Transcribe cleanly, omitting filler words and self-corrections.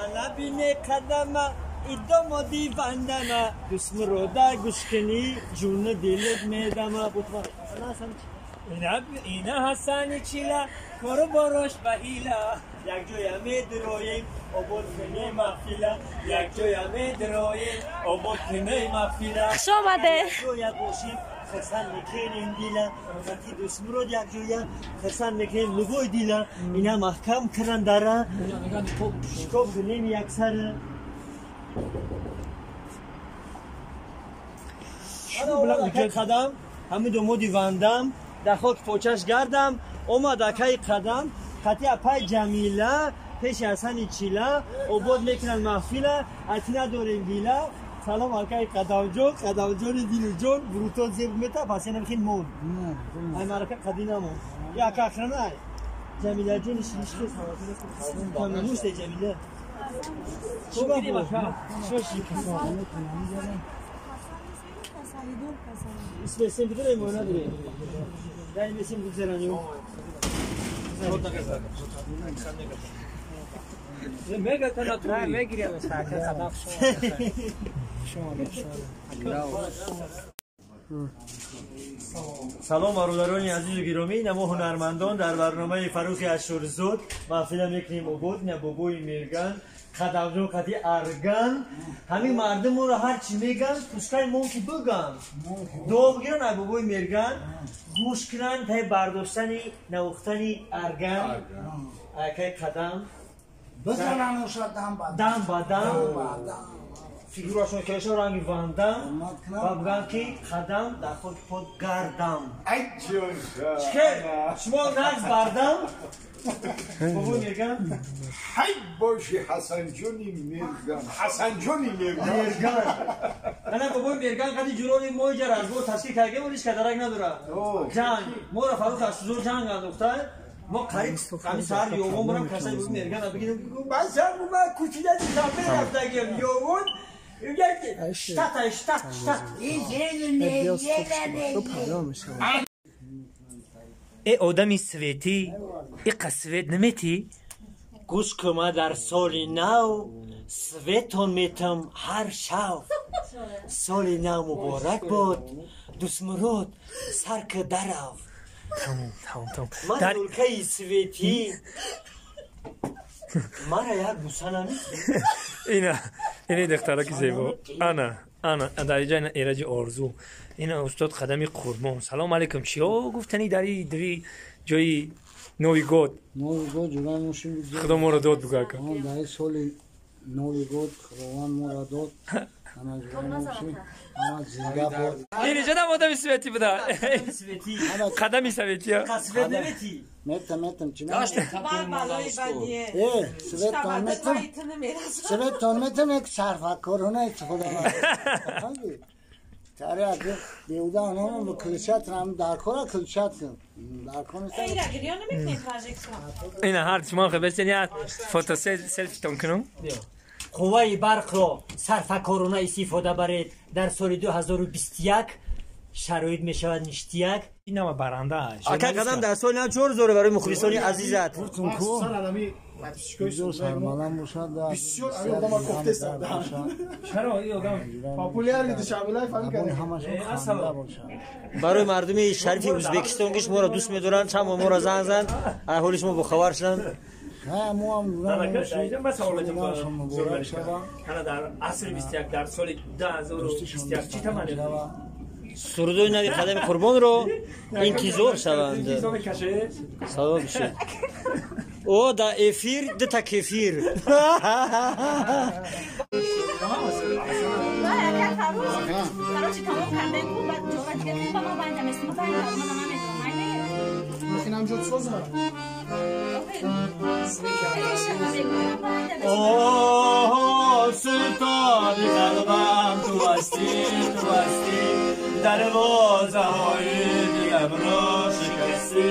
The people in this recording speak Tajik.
Ана бине қадама идомо дивандама дусмурода гӯшкунӣ ҷуни дилит медама. Ина Ҳасани чила кору борош ба ҳила якҷоя медироем обод кунем маҳфила якҷоя медироем обод кунем маҳфила. Хуш омадед. Якҷоя бошем хурсанд мекунем дила вақти дусмурод якҷоя хурсанд мекунем лубои дила ина маҳкам кунан дара шикоф кунем яксара. Қадам ҳамин домоди вандам дар хок почаш гардам омад акаи қадам қати апаи Ҷамила пеши Ҳасани чила обод мекунанд маҳфила ати надорем гила. Салом акаи қадамҷон қадамҷони дилуҷон бурутон зеб мета пас янам хин мон ай марака қади намон я ака ахранай Ҷамилаҷони ширишки каминуште Ҷамила اسم بدریم و ندریم داریم اسم بگذرانیم салом бародарони азизу гиромӣ. Намо ҳунармандон дар барномаи Фаррухи Ашурзод маҳфила мекунем обод. На бобои Мерган қадамҷон қати арган ҳамин мардумро ҳар чӣ меган пускай мон ки биган дуо бигиран ай бобои Мерган гӯш кунан таи бардоштани навохтани арган акай қадам дам ба дам фигурашон кеша ранги вандам ва биган ки қадам дар хоки под гардам. Шумо нағз бардам бобои Мерган. Ҳай боши Ҳасанҷони Мерган Ҳасанҷони Мерган. Ана бобои Мерган қади ҷурони мо иҷа разбор ташкил карда буд, ҳеч кадарак надорад. Ҷанг моро Фаррух Ашурзод ҷанг андохта мо қариб ҳамин саҳар ёвон бурам касаи бобои Мерган бигирем ман кӯчида душанбе рафтагиам ёвон штат штат штат. Э одами светӣ иқа свет наметӣ? Гӯш кун, ман дар соли нав светон метам ҳар шав. Соли нав муборак бод дусмурод сарка дарав. Тамом тамом тамом. Ман улкаи светӣ мара як буса намедиҳӣ. Ина ини духтараки зебо ана ана дар инҷа ина Эраҷи Орзу ина устод Қадами Қурбон. Салом алейкум. Чиё гуфтанӣ дари дири ҷои Новый год? Новый год ҷурай мошин Худо моро дод буга ака. Дар соли Новый год Худованд моро дод. Ана ҷурай мошин ама зинда бод. Ин ҷадам одами светӣ буда. Қадами советия. Свет наметӣ? Метам метам чӣ светон метам светон метам як сарфакорона истифода барам. Таре аз беуда ономо кулчат рам дар кора кулчат дар кор нест. Ина ҳар шумо хебесен як фото селфитон кунам. Қувваи барқро сарфакорона истифода баред. Дар соли 2021 шароит мешавад ништияк. Инама баранда. Ака қадам дар соли нав чор зора барои мухлисони азизат. Бисёр сармаланд бошад. Бисёр ами одама кофтеста. Чаро ин одам популярни душанбелай фаҳм кардем. Ҳамашон ханда бошад. Барои мардуми шарифи Ӯзбекистон ки шуморо дӯст медоранд, чанд моҳ моро занг занд, аҳоли шумо бохабар шуданд. Ҳа мо ҳам муборак шавад. Ана дар асри 21 дар соли 2021 чӣ таманне доред? Сурудои нави Қадами Қурбонро интизор шаванд. Салом бишед. О дар эфир дута кефир. Оҳ султони қалбам ту ҳастӣ ту ҳастӣ дарвозаҳои дилам ро шикастӣ.